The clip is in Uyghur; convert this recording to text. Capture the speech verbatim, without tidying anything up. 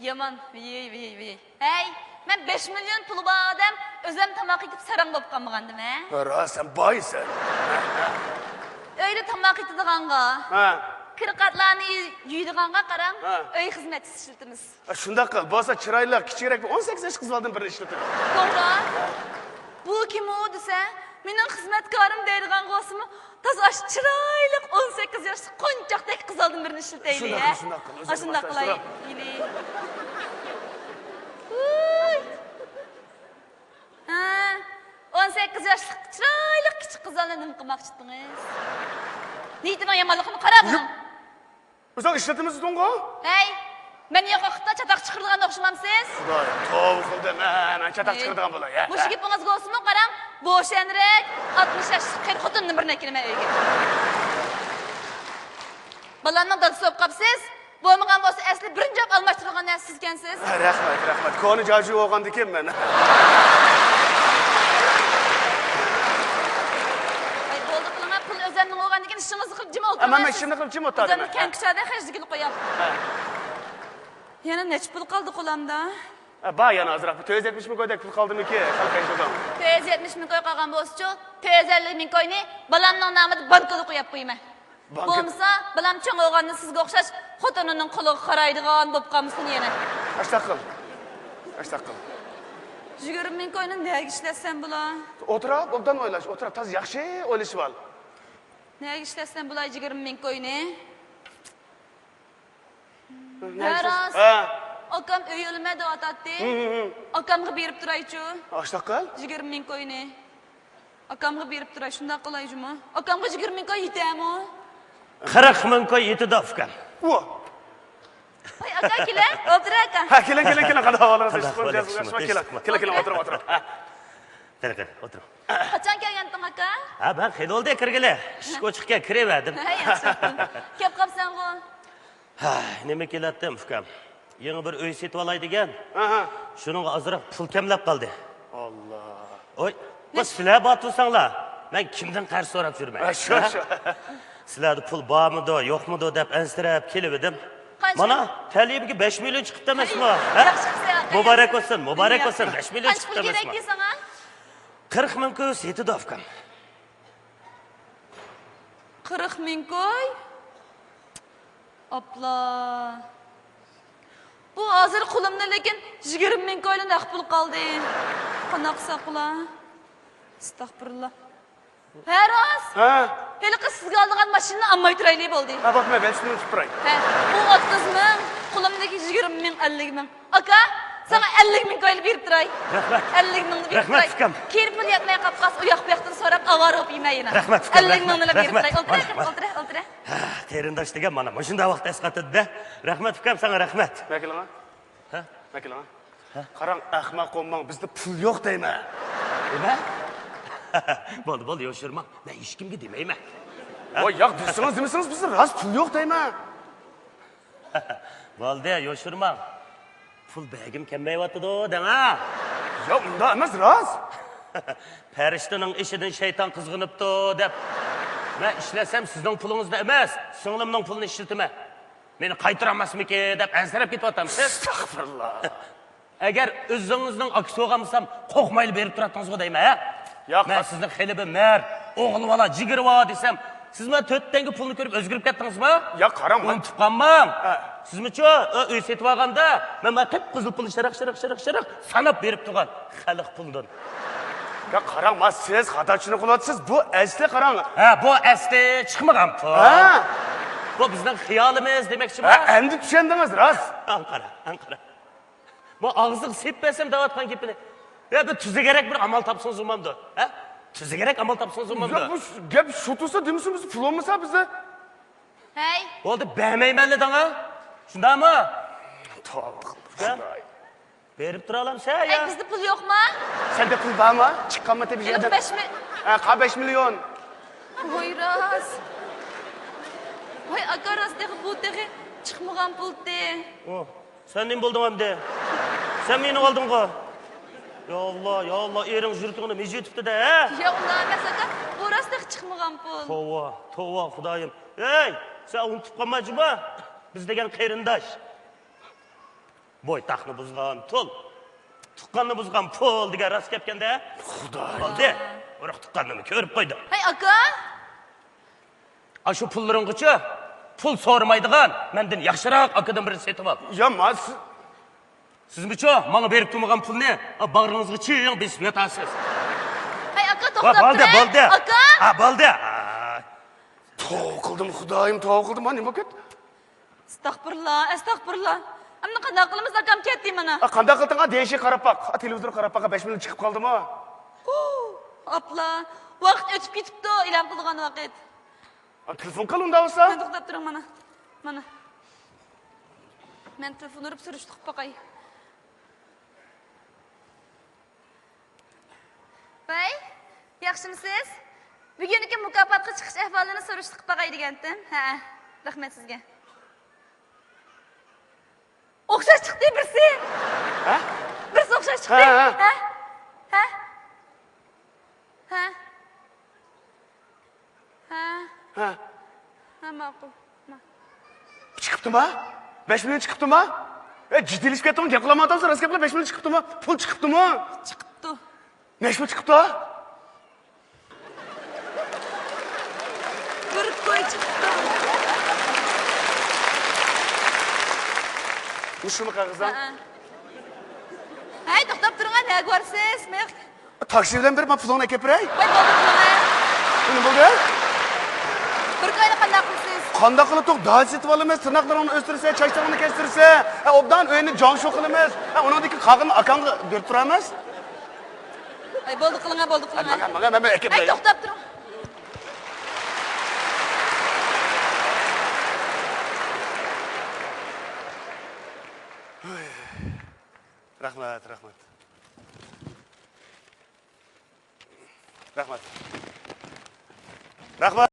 يامان، ۋىي، ۋىي، ۋىي. ھەي، مەن بەش مىليون پۇلى بار ئادەم، ئۆزۈم تاماق ئېتىپ ساراڭ بولۇپ قالمىغاندىم، ھە؟ راست، سەن بايسەن. ئۆيدە تاماق ئېتىدىغانغا، ھە. كىر-قاتلارنى يۇيىدىغانغا قاراڭ، ھە. ئۆي خىزمەتچىسى ئىشلىتىمىز. ھە، شۇنداق قىل. بولسا چىرايلىق، كىچىكرەك بىر ئون سەككىز ياش قىز بالىدىن بىرنى ئىشلىتىمىز. توغرا. بۇ كىم ئۇ دېسە، مېنىڭ خىزمەتكارىم دەيدىغانغا بولسىمۇ، تازا ئاشۇ چىرايلىق ئون سەككىز ياشلىق قونچاقتەك قىزلاردىن بىرنى ئىشلىتەيلى، ھە؟ شۇنداق قىل، شۇنداق قىل. ئاشۇنداق قىلاي. ھە، ئون سەككىز ياشلىق چىرايلىق كىچىك قىزلارنى نېمە قىلماقچى ئىدىڭىز؟ نىيىتىنىڭ يامانلىقىنى قارا بۇنىڭ. ئۆزۈڭ ئىشلىتىمىز دېدىڭغۇ؟ ھەي، مەن يوق ۋاقىتتا چاتاق چىقىرىدىغانغا ئوخشىمامسىز؟ خۇدايىم، توۋا قىلدىم، ھە، مەن چاتاق چىقىرىدىغان بولاي، ھە. مۇشۇ گېپىڭىزگە بولسىمۇ قاراڭ، بوشەنرەك، ئاتمىش ياشلىق قېرى خوتۇندىن بىرنى ئەكىلىمەن ئۆيگە. بالامنىڭ دادىسى بولۇپ قاپسىز، بولمىغان بولسا ئەسلى بىرىنچى بولۇپ ئالماشتۇرىدىغان نەرسە سىزكەنسىز. ھە، رەھمەت، رەھمەت. كونا جاجۇ بولغاندىكىن مەن. ۋاي، بولدى قىلىڭا، پۇل ئۆزەمنىڭ بولغاندىكىن ئىشىڭىزنى قىلىپ جىم ئولتۇرۇڭ. ئەمما مەن ئىشىمنى قىلىپ جىم ئولتۇردۇم. ئۆزەمنىڭ كەڭ كۇچادا خەجلىگىلى قوياڭ. ھە. يەنە نەچچە پۇل قالدى قولامدا؟ ھە، بار يەنە ئازراق. بىر تۆت يۈز يەتمىش مىڭ كويدەك پۇل قالدىمىكى؟ خېلى خەجلىدىڭ. تۆت يۈز يەتمىش مىڭ كوي قالغان بولسىچۇ، تۆت يۈز ئەللىك مىڭ كوينى بالامنىڭ نامىدا بانكىغا قويۇپ قويىمەن. بانكا. بولمىسا، بالام چوڭ بولغاندا سىزگە ئوخشاش خوتۇنىنىڭ قولىغا قارايدىغان بولۇپ قالمىسۇن يەنە. ئاشتاق قىل. ئاشتاق قىل. يىگىرمە مىڭ كوينى نەگە ئىشلەتسەم بولا؟ ئولتۇرۇپ، ئوبدان ئويلاش. ئولتۇرۇپ، تازا ياخشى ئويلىشىپ ئال. نەگە ئىشلەتسەم بولا يىگىرمە مىڭ كوينى؟ ھە، راست. ھە. ئاكام ئۆي ئالىمەن دەۋاتاتتى. ھىم، ھىم، ھىم. ئاكامغا بېرىپ تۇرايچۇ. ئاشتاق قىل. يىگىرمە مىڭ كوينى. ئاكامغا بېرىپ تۇراي، شۇنداق قىلاي جۇمۇ. ئاكامغا يىگىرمە مىڭ كوي يېتەمۇ؟ قىرىق مىڭ كوي يېتىدۇ، ئۇكام. ۋا. ۋاي، ئاكا، كېلە. ئولتۇر، ئاكا. ھە، كېلىڭ، كېلىڭ، كېلىڭ. قانداق ئەھۋالىڭىز؟ قانداق ئەھۋالىڭىز؟ كېلىڭ، كېلىڭ، كېلىڭ، ئولتۇرۇڭ، ئولتۇرۇڭ. ھە. قېنى، قېنى، ئولتۇرۇڭ. قاچان كەلگەنتىڭ، ئاكا؟ ھە، مەن خېلى بولدى كىرگىلى. ئىشىك ئوچۇقكەن، كىرىۋەردىم. ھە، ياخشى. كەپ قاپسەنغۇ؟ ھە، نېمە كېلەتتىم، ئۇكام؟ يېڭى بىر ئۆي سېتىۋالاي دېگەن. ئاھا. شۇنىڭغا ئازراق پۇل كەملەپ قالدى. ئاللا. ئوي، بۇ سىلەر بار تۇرساڭلار، مەن كىمدىن قەرز سوراپ يۈرمەي؟ ھە، شۇ، ھە؟ شۇ. سىلەردە پۇل بارمىدۇ، يوقمىدۇ دەپ ئەنسىرەپ كېلىۋىدىم. قانچە؟ مانا، تەلىيىمگە بەش مىليون چىقىپتۇ ئەمەسمۇ؟ ھە؟ ياخشى قىلسا، مۇبارەك بولسۇن، مۇبارەك بولسۇن، بەش مىليون چىقىپتۇ ئەمەسمۇ؟ قانچە پۇل كېرەك دەيسەن ساڭا؟ قىرىق مىڭ كوي سېتىدۇ، ئۇكام. قىرىق مىڭ كوي؟ ئاپلا. بۇ ھازىر قولۇمدا لېكىن يىگىرمە مىڭ كويلا نەق پۇل قالدى. قانداق قىلساق بولا؟ ئەستەغپۇرۇللا. ھە، راست. ھە. ھېلىقى سىزگە ئالىدىغان ماشىنىنى ئالماي تۇرايلى بولدى. ھە، بولدى، مەن بەنزىننى ئۇنتۇپ تۇراي. ھە، بۇ ئوتتۇز مىڭ، قولۇمدىكى يىگىرمە مىڭ، ئەللىك مىڭ. ئاكا، ساڭا ئەللىك مىڭ كويلا بېرىپ تۇراي. رەھمەت. ئەللىك مىڭنى بېرىپ تۇراي. رەھمەت، ئۇكام. كېيىن پۇل يەتمەي قاپقاس، ئۇياق بۇياقتىن سوراپ ئاۋارە بولۇپ يۈرمە يەنە. رەھمەت، ئۇكام، ئەللىك مىڭنىلا بېرىپ تۇراي. ئولتۇرە، ئولتۇرە، ئولتۇرە. ھە، قېرىنداش دېگەن مانا مۇشۇنداق ۋاقىتتا ئەسقاتىدۇ-دە. رەھمەت، ئۇكام، ساڭا رەھمەت. مەكىلىڭا. ھە؟ مەكىلىڭا. ھە؟ قاراڭ، ئەخمەق بولماڭ، بىزدە پۇل يوق دەيمەن. نېمە؟ بولدى، بولدى، يوشۇرماڭ. مەن ھېچكىمگە دېمەيمەن. ھە؟ ۋاي، ياق، دېسىڭىز دېمىسىڭىز، بىزدە راست پۇل يوق دەيمەن. بولدى، يوشۇرماڭ. پۇل بەرگۈم كەلمەيۋاتىدۇ دەڭ ھە. ياق، ئۇنداق ئەمەس، راست. پەرىشتىنىڭ ئىشىدىن شەيتان قىزغىنىپتۇ دەپ، مەن ئىشلەسەم سىزنىڭ پۇلىڭىزنى ئەمەس، سىڭلىمنىڭ پۇلىنى ئىشلىتىمەن. مېنى قايتۇرالماسمىكىن دەپ ئەنسىرەپ كېتىۋاتامسىز؟ ئەستەغپۇرۇللا. ئەگەر ئۆزىڭىزنىڭ ئاكىسى بولغان بولسام، قورقمايلا بېرىپ تۇراتتىڭىزغۇ دەيمەن، ھە؟ ياق. مەن سىزنى خېلى بىر مەرد، ئوغلىۋالا، جىگىرىۋالا دېسەم، سىز مانا تۆت تەڭگە پۇلنى كۆرۈپ ئۆزگىرىپ كەتتىڭىزمۇ؟ ياق، قاراڭ، مەن ئۇنتۇپ قالماڭ. ھە. سىزمۇچۇ، ئۆ-، ئۆي سېتىۋالغاندا، مەن مانا قىپقىزىل پۇلنى شىرىق، شىرىق، شىرىق، شىرىق ساناپ بېرىپ تۇرغان خەلق پۇلىدىن. يا قاراڭ، ما سىز خاتا چۈشىنىپ قالىۋاتىسىز. بۇ ئەسلى قاراڭ. ھە، بۇ ئەسلى چىقمىغان پۇل. ھە؟ بۇ بىزنىڭ خىيالىمىز دېمەكچىما؟ ھە، ئەمدى چۈشەندىڭىز، راست. ئەڭ قارا، ئەڭ قارا. ما ئاغزىغا سېلىپ بەرسەم دەۋاتقان گېپىنى. يا بىر تۈزۈكرەك بىر ئامال تاپسىڭىز بولمامدۇ؟ ھە؟ تۈزۈكرەك ئامال تاپسىڭىز بولمامدۇ؟ يا بۇ گەپ شۇ تۇرسا دېمىسۇن، بىز پۇل بولمىسا بىزدە. ھەي. بولدى، بەرمەيمەن دېدىڭ ھە؟ شۇنداقمۇ؟ توۋا قىلدىم، خۇداي. بېرىپ تۇرالامسەن يا؟ ئەي، بىزدە پۇل يوقما؟ سەندە پۇل بارمۇ؟ چىققانمۇ تېپىش يەردىن؟ بەش مىل- ھە، قا بەش مىليون. ۋاي راست. ۋاي ئاكا، راست تېخى بۇ تېخى چىقمىغان پۇلتى. ئۇ، سەن نېمە بولدۇڭ ئەمدى؟ سەن مېنى ئالدىڭغۇ. يا ئاللا، يا ئاللا، ئېرىڭ يۈرىكىڭنى مىجىۋېتىپتۇ-دە، ھە؟ يا ئۇنداق ئەمەس ئاكا، بۇ راست تېخى چىقمىغان پۇل. توۋا، توۋا، خۇدايىم. ھەي، سەن ئۇنتۇپ قالما جۇما. بىز دېگەن قېرىنداش. بويتاقنى بۇزغان تۇل، تۇغقاننى بۇزغان پۇل دېگەن راست گەپكەندە. خۇدايىم. بولدى. ئۇرۇق تۇغقاننىمۇ كۆرۈپ قويدۇم. ھەي، ئاكا! ئاشۇ پۇللىرىڭغىچۇ پۇل سورىمايدىغان، مەندىن ياخشىراق ئاكىدىن بىرنى سېتىۋال. يا، ماس. سىزمۇچۇ ماڭا بېرىپ تۇرمىغان پۇلنى باغرىڭىزغا چىڭ بېسىپ ياتارسىز. ھەي، ئاكا، ۋا، توختاپ بولدى، تۇرۇڭ. بولدى. ئاكا! ھا، بولدى. ھا. توۋا قىلدىم، خۇدايىم، توۋا قىلدىم. ھا، نېمە بولۇپ كەتتى؟ ئەستەغپۇرۇللا، ئەستەغپۇرۇللا. ئەمدى قانداق قىلىمىز؟ ئاكام كەتتى مانا. ئا، قانداق قىلدىڭ؟ ئا، دېيىشى قاراپ باق. ئا، تېلېۋىزور قاراپ باق. بەش مىليون چىقىپ قالدىمۇ؟ ھۇ، ئاپلا. ۋاقىت ئۆتۈپ كېتىپتۇ، ئېلان قىلىدىغان ۋاقىت. ئا، تېلېفون قىل ئۇنداق بولسا. مەن توختاپ تۇرۇڭ مانا. مانا. مەن تېلېفون ئۇرۇپ سۈرۈشتە قىلىپ باقاي. ۋەي، ياخشىمۇسىز؟ بۈگۈنكى مۇكاپاتقا چىقىش ئەھۋالىنى سۈرۈشتە قىلىپ باقاي دېگەنتىم. ھە، رەھمەت سىزگە. ئوخشاش چىقتى بىرسى. ھە؟ بىرسى ئوخشاش چىقتى. ھە، ھە. ھە؟ ھە؟ ھە؟ ھە. ھە. ھە، ماقۇل. ما. چىقىپتىما؟ بەش مىليون چىقىپتىما؟ ئە، جىددىيلىشىپ كەتتىڭمۇ؟ گەپ قىلالمايۋاتامسەن؟ راست گەپلە، بەش مىليون چىقىپتىما؟ پۇل چىقىپتىما؟ چىقىپتۇ. نەچچە پۇل چىقىپتۇ؟ بىر كوي چىقىپتۇ. مۇشۇمۇ قەغىزىڭ؟ ھە. ھەي، توختاپ تۇرۇڭ، نەگە بارىسىز؟ مەن تاكسى بىلەن بېرىپ، مانا پۇلۇڭنى ئەكەپ بېرەي. ۋاي، بولدى، بولدى. نېمە بولدى؟ بىر كوينى قانداق قىلىسىز؟ قانداق قىلىتۇق؟ داچا سېتىپ ئالىمىز، تىرناقلىرىڭنى ئۆستۈرىسەن، چاچلىرىڭنى كەستۈرىسەن. ھە، ئوبدان ئۆينى جاڭشۇ قىلىمىز. ھە، ئۇنىڭدىن كېيىن قالغىنىنى ئاكاڭغا بېرىپ تۇرىمىز. ۋاي، بولدى، قىلىڭە، بولدى، قىلىڭە. ماڭا، ماڭا، ماڭا، ماڭا ئەكەپ ۋاي، بېرەي. توختاپ تۇرۇڭ. رەھمەت، رەھمەت. رەھمەت. رەھمەت.